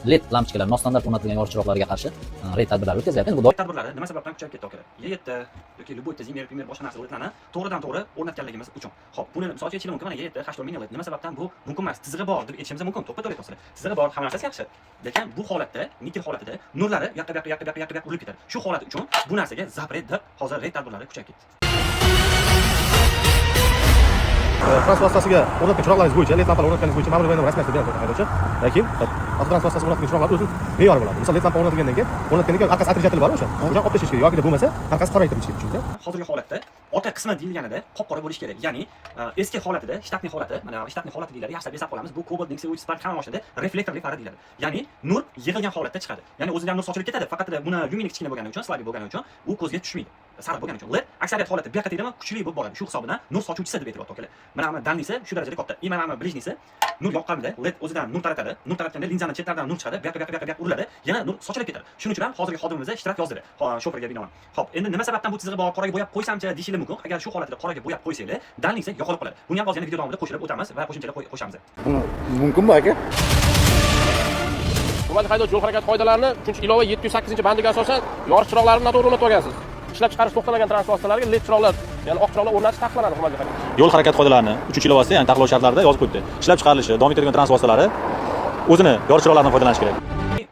LED lampochkalar, nostandart o'rnatilgan yoritish chiroqlariga qarshi reyd tadbirlari o'tkazilyapti. Endi bu Tadbirlari nima sababdan kuchayib ketdi, akalar? E7 yoki любой Zimmer, Pimer, boshqa narsa LEDlarni to'g'ridan to'g'ri o'rnatganligimiz uchun. Xo'p, buni misol uchun aytishim mumkin, mana E7 H4 mini LED nima sababdan bu mumkin emas? Chizig'i bor deb aytishimiz mumkin. To'ppa to'g'ri aytyapsizlar. Chizig'i bor, hamma narsasi yaxshi. Lekin bu holatda, nikel holatida nurlari u yoqqa, bu yoqqa, yoqqa, bu yoqqa, yoqqa, bu yoqqa urilib ketadi. Shu holat uchun bu narsaga запрет deb hozir reyd tadbirlari kuchayib ketdi. Transport vositasiga o'rnatgan chiroqlaringiz bo'yicha, LED lampalar o'rnatganingiz bo'yicha ma'muriy bayonnoma rasmiy beradi haydovchi. Keyin avtotransport vositasida o'rnatilgan chiroqlar o'zi me'yori bo'ladi. Misol, LED lampa o'rnatilgandan keyin orqasi отражатель bor o'sha. O'shani olib tashlash kerak yoki bo'lmasa orqasi qoraytirilishi kerak, tushundingizmi? Hozirgi holatda orqa qismi deyilganida qop qora bo'lishi kerak. Ya'ni eski holatida, штатный holati, mana штатный holati deyiladi, yaxshilab eslab qolamiz. Bu Cobalt, Nexia 3, Spark, hamma mashinada reflektorli fara deyiladi. Ya'ni nur yig'ilgan holatda chiqadi. Ya'ni o'zidan nur sochilib ketadi, faqat buni lyumeni kichkina bo'lgani uchun, слабый bo'lgani uchun u ko'zga tushmaydi. Sariq bo'lgani uchun LED aksariyat holatda bu yoqqa tegdimi, kuchli bo'lib boradi. Shu hisobidan nur sochuvchisi deb aytilyapti, akalar. Mana bu дальний si shu darajada katta. И mana bu ближний si nur yoqqanda LED o'zidan nur taratadi. Nur taratganda linzani chetlaridan nur chiqadi. Bu yoqqa, bu yoqqa, bu yoqqa, bu yoqqa uriladi. Yana nur sochilib ketadi. Shuning uchun ham hozirgi xodimimiz штраф yozdirdi shoferga binoan. Xo'p, endi nima sababdan bu chizig'i bor, qoraga bo'yab qo'ysamchi deyishingiz mumkin. Agar shu holatida qoraga bo'yab qo'ysanglar, дальний si yo'qolib qoladi. Buni ham hozir yana video davomida qo'shilib o'tamiz va qo'shimchalar qo'shamiz. Buni mumkinmi, aka? Hurmatli haydovchi, yo'l harakati qoidalarini 3-ilova 708-bandiga asosan yoritish chiroqlarini noto'g'ri o'rnatib olgansiz. Ishlab chiqarish to'xtamagan transport vositalariga LED chiroqlar, ya'ni oq chiroqlar o'rnatish taqiqlanadi, hurmatli haydovchi. Yo'l harakati qoidalarini 3-ilovasida, ya'ni taqiqlov shartlarida yozib qo'yibdi. Ishlab chiqarilishi davom etadigan transport vositalari o'zini yoritish chiroqlaridan foydalanishi kerak.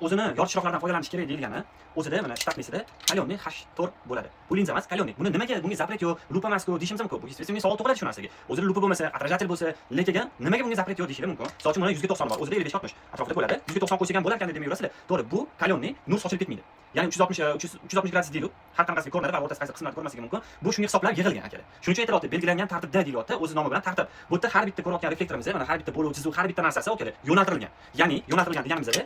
O'zini yoritish chiroqlaridan foydalanish kerak deyilgani, o'zida mana штатный sida каленый H4 bo'ladi. Bu linza emas, каленый. Buni nimaga bunga запрет yo'q, lupa emas-ku deyishimiz mumkin. Bu естественно savol tug'iladi shu narsaga. O'zida lupa bo'lmasa, отражатель bo'lsa, lekin nimaga bunga запрет yo'q deyishingiz mumkin. Misol uchun, buni 100 ga 90 bor, o'zida 55 60 atrofida bo'ladi. 100 ga 90 qo'ysak ham bo'lar ekan deb yurasizlar. To'g'ri, bu каленый nur sochilib ketmaydi. Ya'ni 360 360 gradus deydi. Har qanaqasiga ko'rinadi va o'rtasi qaysi qismlarni ko'rmasligi mumkin. Bu shunga hisoblab yig'ilgan, akalar. Shuning uchun aytilyapti, belgilangan tartibda deyilyapti, o'zi nomi bilan tartib. Bu yerda har bitta ko'rayotgan reflektorimiz, mana har bitta bo'luvchi chizuv, har bitta narsasi, akalar, yo'naltirilgan. Ya'ni yo'naltirilgan deganimizda,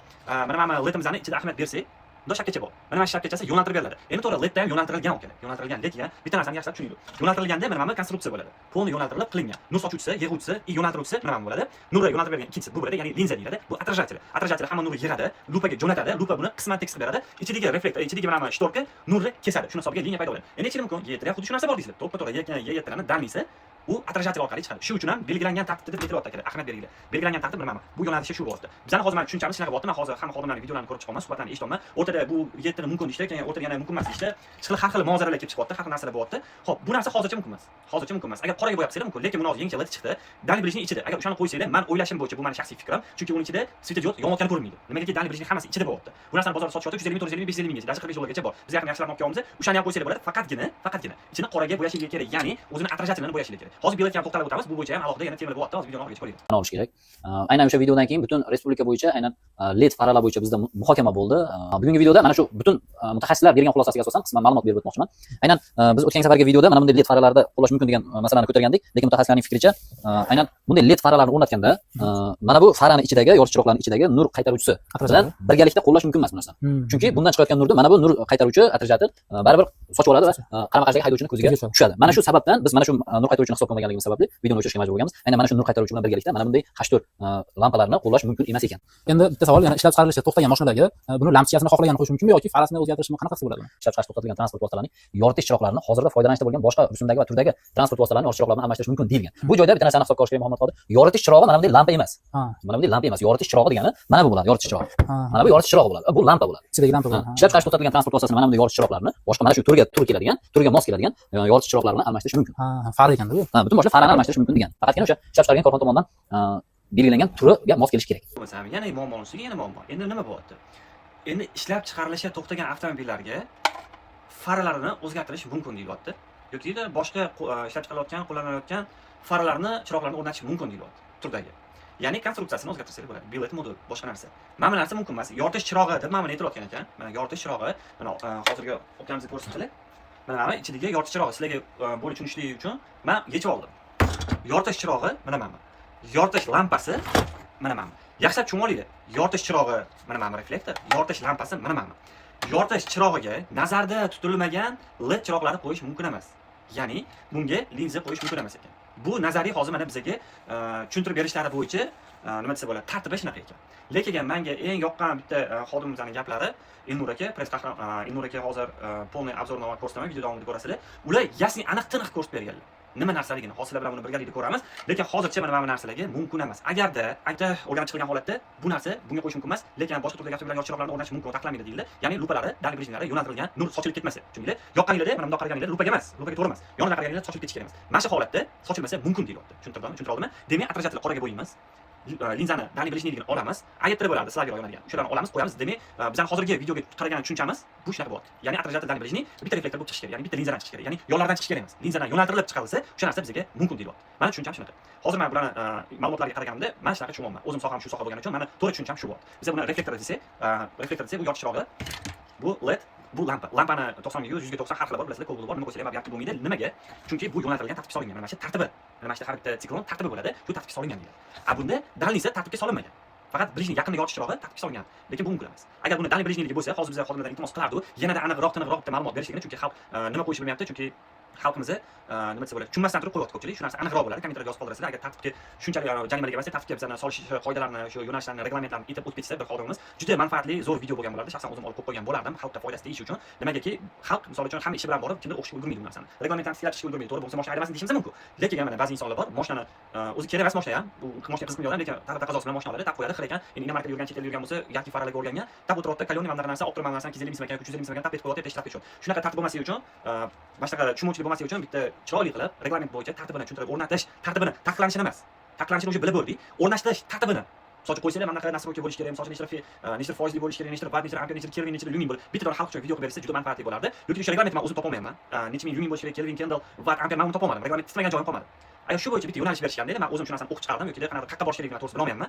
mana LEDimizni ichida ahamiyat bersak, bundoq shapkacha bor. Mana shu shapkachasi yo'naltirib beriladi. Endi to'g'ri, LEDda ham yo'naltirilgan, akalar. Yo'naltirilgan, lekin bitta narsani yaxshilab tushuninglar. Yo'naltirilganda mana bu konstruksiya bo'ladi. Полный yo'naltirilib qilingan. Nur sochuvchisi, yig'uvchisi, и yo'naltiruvchisi mana bu bo'ladi. Nurni yo'naltirib bergan ikkinchisi bu bo'ladi, ya'ni linza deyiladi. Bu отражатель. Отражатель hamma nurni yig'adi, lupaga jo'natadi, lupa buni qisman tekis qilib beradi. Ichidagi reflektor, ichidagi mana bu шторка nurni kesadi. Shuni hisobiga liniya paydo bo'ladi. Endi aytishingiz mumkin, E7 ham xuddi shu narsa bor deysizlar. To'ppa to'g'ri, E7 ni дальний si u отражатель orqali chiqadi. Shu uchun ham belgilangan tartibda deb aytilyapti, akalar. Ahamiyat beringlar. Belgilangan tartib nima? Bu yo'nalishi shu bo'lyapti. Bizani hozir mana tushunchamiz shunaqa bo'lyapti. Men hozir hamma xodimlarning videolarini ko'rib chiqyapman, suhbatlarni eshityapman. O'rtada bu 7 mumkin deyishdi, keyin o'rtada yana mumkin emas deyishdi. Chiqib har xil munozaralar kelib chiqyapti, har xil narsalar bo'lyapti. Xo'p, bu narsa hozircha mumkin emas. Hozircha mumkin emas. Agar qoraga bo'yab qo'ysanglar mumkin, lekin buni hozir yangicha LED chiqdi. Дальний ближний ichida. Agar o'shani qo'ysanglar, men o'ylashim bo'yicha, bu meni shaxsiy fikrim, chunki uning ichida светодиод yonayotgani ko'rinmaydi. Nimagaki дальний ближний hammasi ichida bo'lyapti. Bu narsani bozorda sotishyapti 350 ming, 450 ming, 550 minggacha, даже 45 dollargacha bor. Biz yaqin yaxshilab olib kelyapmiz. O'shani ham qo'ysanglar bo'ladi. Faqatgina ichini qoraga bo'yashingiz kerak, ya'ni o'zini отражатель ini bo'yashingiz kerak. Hozir biletga ham to'xtalib o'tamiz. Bu bo'yicha ham alohida yana temalar bo'lyapti. Hozir videoni oxirigacha ko'ringlar. Tan olish kerak. Aynan o'sha videodan keyin butun respublika bo'yicha aynan LED faralar bo'yicha bizda muhokama bo'ldi. Bugungi videoda mana shu butun mutaxassislar bergan xulosasiga asosan qisman ma'lumot berib o'tmoqchiman. Aynan biz o'tgan safargi videoda mana bunday LED faralarni qo'llash mumkin degan masalani ko'targandik, lekin mutaxassislarning fikricha, aynan bunday LED faralarni o'rnatganda mana bu farani ichidagi yoritish chiroqlarning ichidagi nur qaytaruvchisi bilan birgalikda qo'llash mumkin emas bu narsani. Chunki bundan chiqayotgan nurni mana bu nur qaytaruvchi отражатель baribir sochib oladi va qarama-qarshidagi haydovchini ko'ziga Ko'ziga tushadi. Tushadi. Mana shu sababdan biz mana shu nur qaytaruvchini hisobga olmaganligimiz sababli videoni o'chirishga majbur bo'lganmiz. Aynan mana shu nur qaytaruvchi bilan birgalikda mana bunday H4 lampalarni qo'llash mumkin emas ekan. Endi bitta savol yana: ishlab chiqarilishi to'xtagan mashinalarga buni lampochkasini xohlaganini qo'yish mumkinmi yoki farasini o'zgartirishmi, qanaqa qilsa bo'ladi buni? Ishlab chiqarish to'xtatilgan transport vositalarining yoritish chiroqlarini hozirda foydalanishda bo'lgan boshqa rusumdagi va turdagi transport vositalarini yoritish chiroqlari bilan almashtirish mumkin deyilgan. Bu joyda bitta narsani hisobga olish kerak, Muhammad Qodir. Yoritish chirog'i mana bunday lampa emas. Mana bunday lampa emas. Yoritish chirog'i degani mana bu bo'ladi, yoritish chirog'i. Mana bu yoritish chirog'i bo'ladi. Bu lampa bo'ladi. Ichidagi lampa Ha, bo'ladi. Ha. Ishlab chiqarish to'xtatilgan transport vositasini mana bunday yoritish chiroqlarini boshqa mana shu turga tur keladigan, turga mos keladigan yoritish chiroqlari bilan almashtirish mumkin. Ha, fara ekanda bu. Ha, butun boshqa farani almashtirish mumkin degan. Faqatgina o'sha ishlab chiqargan korxona tomonidan belgilangan turiga mos kelishi kerak. Bo'lmasam yana muammoni ustiga yana muammo. Endi nima bo'lyapti? Endi ishlab chiqarilishi to'xtagan avtomobillarga faralarini o'zgartirish mumkin deyilyapti. Yoki boshqa ishlab chiqarilayotgan, qo'llanilayotgan faralarni, chiroqlarni o'rnatish mumkin deyilyapti turdagi. Ya'ni konstruksiyasini o'zgartirsak bo'ladi. Billet modul, boshqa narsa. Mana bu narsa mumkin emas. Yoritish chirog'i deb mana buni aytilayotgan ekan. Mana yoritish chirog'i, mana hozirgi opkamizga ko'rsatdilar. Mana ichidagi yoritish chirog'i sizlarga bo'lib tushunishligi uchun men yechib oldim. Yoritish chirog'i mana bu. Yoritish lampasi mana bu. Yaxshilab tushunib olinglar. Yoritish chirog'i mana bu reflektor, yoritish lampasi mana bu. Yoritish chirog'iga nazarda tutilmagan LED chiroqlarni qo'yish mumkin emas. Ya'ni bunga linza qo'yish mumkin emas ekan. Bu nazariy hozir mana bizga tushuntirib berishlari bo'yicha, nima desa bo'ladi, tartibi shunaqa ekan. Lekin menga eng yoqqan bitta xodimimizning gaplari, Elnur aka, press qahramon Elnur aka, hozir полный обзор ni ko'rsataman, video davomida ko'rasizlar. Ular ясный, aniq, tiniq ko'rsatib berganlar. Nima narsaligini hozir sizlar bilan buni birgalikda ko'ramiz. Lekin hozircha mana bu narsalarga mumkin emas. Agarda ayta o'rganib chiqilgan holatda bu narsa bunga qo'yish mumkin emas, lekin boshqa turdagi avtomobillar yosh chiroqlarni o'rnatish mumkin, taqiqlanmaydi deyildi. Ya'ni lupalari, дальний ближний lari yo'naltirilgan nur sochilib ketmasa. Chunki yoqqaninglarda, mana bundoq qaraganinglarda lupaga emas, lupaga to'g'ri emas. Yonidan qaraganinglarda sochilib ketishi kerak emas. Mana shu holatda sochilmasa mumkin deyilyapti. Tushuntirdimmi? Tushuntira oldimmi? Demak, отражатель qoraga bo'yaymiz. Linzani дальний ближний ligini olamiz. Ayettir bo'ladi, sizlarga yonadigan. O'shalarni olamiz, qo'yamiz. Demak, bizani hozirgi videoga qaragan tushunchamiz bu shunaqa bo'lyapti. Ya'ni отражатель дальний ближний bitta reflektor bo'lib chiqishi kerak, ya'ni bitta linzadan chiqishi kerak, ya'ni yonlardan chiqishi kerak emas. Linzadan yo'naltirilib chiqarilsa, o'sha narsa bizga mumkin deyilyapti. Mani tushuncham shunaqa. Hozir men bularni ma'lumotlarga qaraganimda, man shunaqa tushunyapman. O'zim soham shu soha bo'lgani uchun mani to'g'ri tushuncham shu bo'lyapti. Biz buni reflektor desak, reflektor desak, bu yotish chirog'i, bu LED, bu lampa. Lampani 90 ga 100, 100 ga 90 har xili bor, bilasizlar, ko'p bor, nima qo'ysalar ham yarqi bo'lmaydi. Nimaga? Chunki bu yo'naltirilgan, tartibga solingan. Mana shu tartibi. Mana shu har bitta siklon tartibi bo'ladi. Shu tartibga solingan deyiladi. A bunda дальний si tartibga solinmagan. Faqat ближний, yaqinda yotish chirog'i tartibga solingan. Lekin bu mumkin emas. Agar buni дальний ближний ligi bo'lsa, hozir biz xodimlardan iltimos qilardi, yanada aniqroq, tiniqroq bitta ma'lumot berishligini, chunki xalq nima qo'yishni bilmayapti, chunki xalqimizni nima desa bo'ladi, tushunmasdan turib qo'yapti ko'pchilik. Shu narsa aniqroq bo'ladi. Kommentariyada yozib qoldirasizlar. Agar tartibga shunchalik jarimalarga emas, tartibga bizani solish qoidalarini, shu yo'nalishlarni, reglamentlarni aytib o'tib ketsa bir xodimimiz, juda manfaatli, zo'r video bo'lgan bo'lardi. Shaxsan o'zim olib qo'yib qo'ygan bo'lardim, xalqqa foydasi tegishi uchun. Nimagaki, xalq misol uchun hamma ishi bilan borib, kimdir o'qishga ulgurmaydi bu narsani. Reglamentlarni tiklab chiqishga ulgurmaydi. To'g'ri, bo'lmasa mashina haydamasin deyishimiz mumkin. Lekin mana ba'zi insonlar bor, mashinani o'zi kerak emas mashina ham, bu mashina qiziqmagan odam, lekin talab taqozosi bilan mashina oladi, taq qo'yadi, xir ekan. Endi иномарка da yurgan, chet elda yurgan bo'lsa, yoki faralarga o'rgangan, tap o'tiryapti, колённый mana bunaqa narsa olib turib, mana bu narsani 250 ming so'm ekan, 350 ming so'm ekan, tap etib qo'yapti, erta tushadi. Shunaqa tartib bo'lmasligi uchun, mana shunaqa tushunmovchilik bo'lmasligi uchun bitta chiroyli qilib reglament bo'yicha tartibini tushuntirib o'rnatish tartibini, taqiqlanishini emas. Taqiqlanishini уже bilib bo'ldik. O'rnashtirish tartibini misol uchun qo'ysanglar, mana bunaqa настройка bo'lishi kerak, misol uchun nechta foizli bo'lishi kerak, nechta vatt, nechta amper, nechta kelvin, nechta lyumin bo'lib, bitta dona xalq uchun video qilib bersa juda manfaatli bo'lardi. Lekin o'sha reglamentni man o'zim topolmayapman. Necha ming lyumin bo'lishi kerak, kelvin, kendal, vatt, amper, man uni topolmadim. Reglament titmagan joyim qolmadi. Agar shu bo'yicha bitta yo'nalish berishganda edi, man o'zim shu narsani o'qib chiqardim yoki qanaqa qayerqa borish kerakligini to'g'risini bilolmayapman.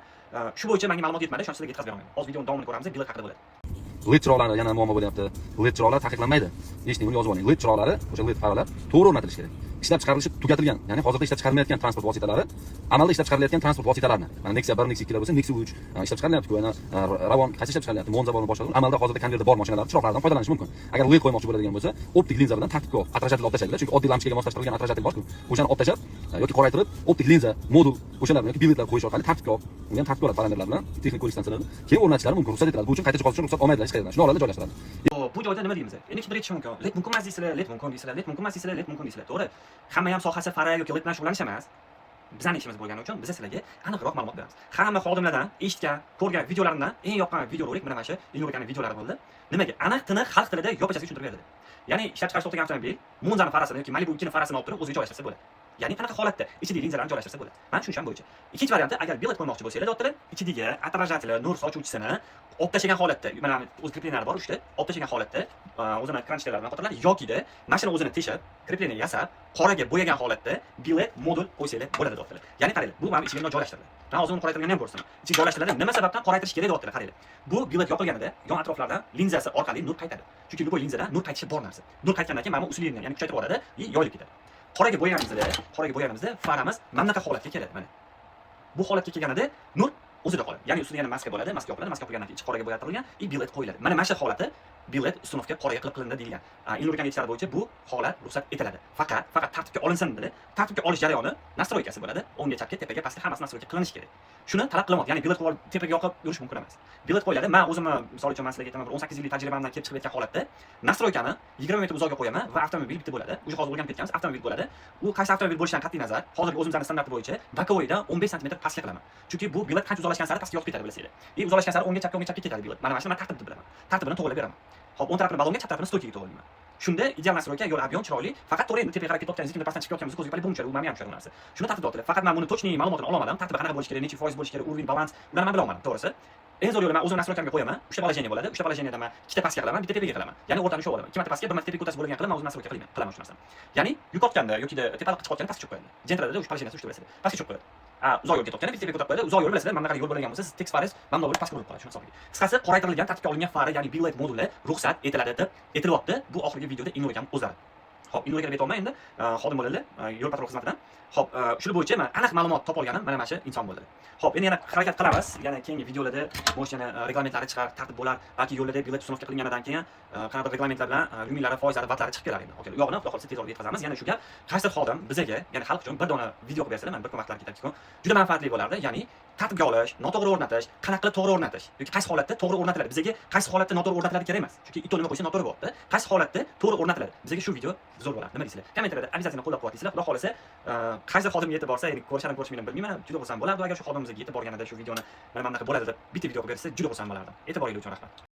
Shu bo'yicha menga ma'lumot yetmadi, shuning uchun sizlarga yetkazib bera olmayman. Hozir videoni davomini ko'ramiz, bilet haqida bo'ladi. LED chiroqlari yana muammo bo'lyapti. LED chiroqlar taqiqlanmaydi. Eshiting, buni yozib oling. LED chiroqlari, o'sha LED faralar to'g'ri o'rnatilishi kerak. Ishlab chiqarilishi tugatilgan, ya'ni hozirda ishlab chiqarilmayotgan transport vositalari, amalda ishlab chiqarilayotgan transport vositalarini. Mana Nexia 1, Nexia 2 bo'lsa, Nexia 3 ishlab chiqarilyapti-ku. Yana Ravon qaysi ishlab chiqarilyapti? Monza bormi, boshqa. Amalda hozirda konveyerda bor mashinalar chiroqlardan foydalanish mumkin. Agar LED qo'ymoqchi bo'ladigan bo'lsa, optik linza bilan tartibga olib, отражатель olib tashlaydilar. Chunki oddiy lampochkaga moslashtirilgan отражатель bor-ku. O'shani olib tashlab yoki qoraytirib, optik linza, modul o'shalar yoki biletlar qo'yish orqali tartibga olib, uni ham tartibga oladi parametrlar bilan, texnik ko'rik stansiyalarida. Keyin o'rnatishlari mumkin, ruxsat etiladi. Bu uchun qayta jihoz uchun ruxsat olmaydilar hech qayerdan. Shuni oladi, joylashtiradi. Xo'p, bu joyda nima deymiz? Endi kimdir aytishi mumkin. LED mumkin emas deysizlar, LED mumkin deysizlar, LED mumkin emas deysizlar, LED mumkin deysizlar. To'g'ri. Hamma ham sohasi fara yoki LED bilan shug'ullanish emas. Bizning ishimiz bo'lgani uchun biz sizlarga aniqroq ma'lumot beramiz. Hamma xodimlardan eshitgan, ko'rgan videolarimdan eng yoqqan videorolik mana shu Ilnur akaning videolari bo'ldi. Nimaga? Aniq, tiniq, xalq tilida yopachasiga tushuntirib berdi. Ya'ni ishlab chiqarish to'xtagan avtomobil Monzani farasini yoki Malibu 2 ni farasini olib turib o'ziga joylashtirsa bo'ladi. Ya'ni qanaqa holatda ichidagi linzalarni joylashtirsa bo'ladi. Mana tushuncham bo'yicha. Ikkinchi varianti, agar bilet qo'ymoqchi bo'lsanglar, deyaptilar, ichidagi отражатель nur sochuvchisini olib tashlagan holatda, mana o'z крепления lari bor uchta, olib tashlagan holatda o'zini кронштейн lar bilan qotiriladi yokida mashina o'zini teshib, крепление yasab, qoraga bo'yagan holatda bilet modul qo'ysanglar bo'ladi deyaptilar. Ya'ni qaranglar, bu mana ichiga bundoq joylashtiriladi. Men hozir uni qoraytirganini ham ko'rsataman. Ichiga joylashtiriladi. Nima sababdan qoraytirish kerak deyaptilar, qaranglar. Bu bilet yoqilganida yon atroflardan linzasi orqali nur qaytadi. Chunki любой linzadan nur qaytishi bor narsa. Nur qaytgandan keyin mana bu усиление, ya'ni kuchaytirib yuboradi, и yoyilib ketadi. Qoraga bo'yaganimizda faramiz mana bunaqa holatga keladi mana. Bu holatga kelganida nur o'zida qoladi. Ya'ni ustida yana maska bo'ladi, maska yopiladi, maska yopilgandan keyin ichi qoraga bo'yatilgan и bilet qo'yiladi. Mana shu holati bilet установка qoraga qilib qilindi deyilgan. Ilnur akaning aytishlari bo'yicha bu holat ruxsat etiladi. Faqat tartibga olinsin dedi. Tartibga olish jarayoni настройка si bo'ladi. O'ngga, chapga, tepaga, pastga hammasi настройка qilinishi kerak. Shuni talab qilyapti. Ya'ni bilet qo'yib olib tepaga yoqib yurish mumkin emas. Bilet qo'yiladi. Men o'zimni, misol uchun, men sizlarga aytaman, bir 18 yillik tajribamdan kelib chiqib aytgan holatda настройка ni 20 metr uzoqga qo'yaman va avtomobil bitta bo'ladi. Уже hozir o'rganib ketganmiz, avtomobil bo'ladi. U qaysi avtomobil bo'lishidan qat'iy nazar, hozirgi o'zimizning standarti bo'yicha боковой dan 15 sm pastga qilaman. Chunki bu bilet qancha uzoqlashgan sari pastga yotib ketadi, bilasizlar. И uzoqlashgan sari o'ngga, chapga, o'ngga, chapga ketadi bilet. Mana shuni men tartib deb bilaman. Tartibini to'g'rilab beraman. Xo'p, o'ng tarafini balonga, chap tarafini стойка ga to'g'rilayman. Shunda ideal настройка, yo'l объем chiroyli, faqat to'g'ri endi tepaga qarab ketayotganingiz, kimdir pastdan chiqib ketayotgan bo'lsa, ko'zga palib bo'lmaydi, u mana ham tushadi u narsa. Shuni tartib topdilar. Faqat men buni точный ma'lumotini ololmadim. Tartibi qanaqa bo'lishi kerak, necha foiz bo'lishi kerak, уровень, balans, ularni men bila olmadim, to'g'risi. Eng zo'r yo'li, men o'zim настройка mga qo'yaman. Uchta положение bo'ladi. Uchta положение da men ikkita pastga qilaman, bitta tepaga qilaman. Ya'ni o'rtani ushlab olaman. Ikki marta pastga, bir marta tepaga ko'tarsa bo'ladigan qilib, men o'zim настройка qilaman, qilaman shu narsani. Ya'ni yuk ortganda yoki tepaliqqa chiqayotganda pastga tushib qo'yadi. Gentrada o'sha положение si uchta bilasizlar. Pastga tushib qo'yadi. A, uzoq yo'l ketayotganda bitta tepaga ko'tarib qo'yadi. Uzoq yo'l bilasizlar, mana bunaqa yo'l bo'ladigan bo'lsa, siz tekis farangiz mana bundoq bo'lib pastga urilib qoladi shuni hisobiga. Qisqasi, qoraytirilgan, tartibga olingan fara, ya'ni bilet moduli ruxsat etiladi deb aytilyapti. Bu oxirgi videoda Ilnur akam o'zlari. Xo'p, Ilnur aka deb aytyapman endi, xodim bo'ladi, yo'l patrul xizmatidan. Xo'p, shu bo'yicha men aniq ma'lumot topa olganim mana shu inson bo'ldi. Xo'p, endi yana harakat qilamiz. Yana keyingi videolarda может yana reglamentlari chiqar, tartib bo'lar, balki yo'llarda bilet установка qilinganidan keyin qanaqadir reglamentlar bilan lyuminlari, foizlari, vattlari chiqib kelar endi. Okey, u yog'ini xudo xohlasa tez orada yetkazamiz. Yana shu gap, qaysidir xodim bizaga, ya'ni xalq uchun bir dona video qilib bersalar, mana bir kun vaqtlari ketadi-ku. Juda manfaatli bo'lardi. Ya'ni tartibga olish, noto'g'ri o'rnatish, qanaqa qilib to'g'ri o'rnatish yoki qaysi holatda to'g'ri o'rnatiladi. Bizaga qaysi holatda noto'g'ri o'rnatiladi kerak emas. Chunki ito nima qo'ysa noto'g'ri bo'lyapti. Qaysi holatda to'g'ri o'rnatiladi? Bizaga shu video Zo'r bo'lardi. Nima deysizlar? Kommentariyada обязательно qo'llab-quvvatlaysizlar. Xudo xolasa, qaysi xodimga yetib borsa, ya'ni ko'rishadim ko'rishmaydim bilmayman. Juda xursand bo'lardim agar shu xodimimizga yetib borganida shu videoni mana bunaqa bo'ladi deb bitta video qilib bersa, juda xursand bo'lardim. E'tiboringiz uchun rahmat.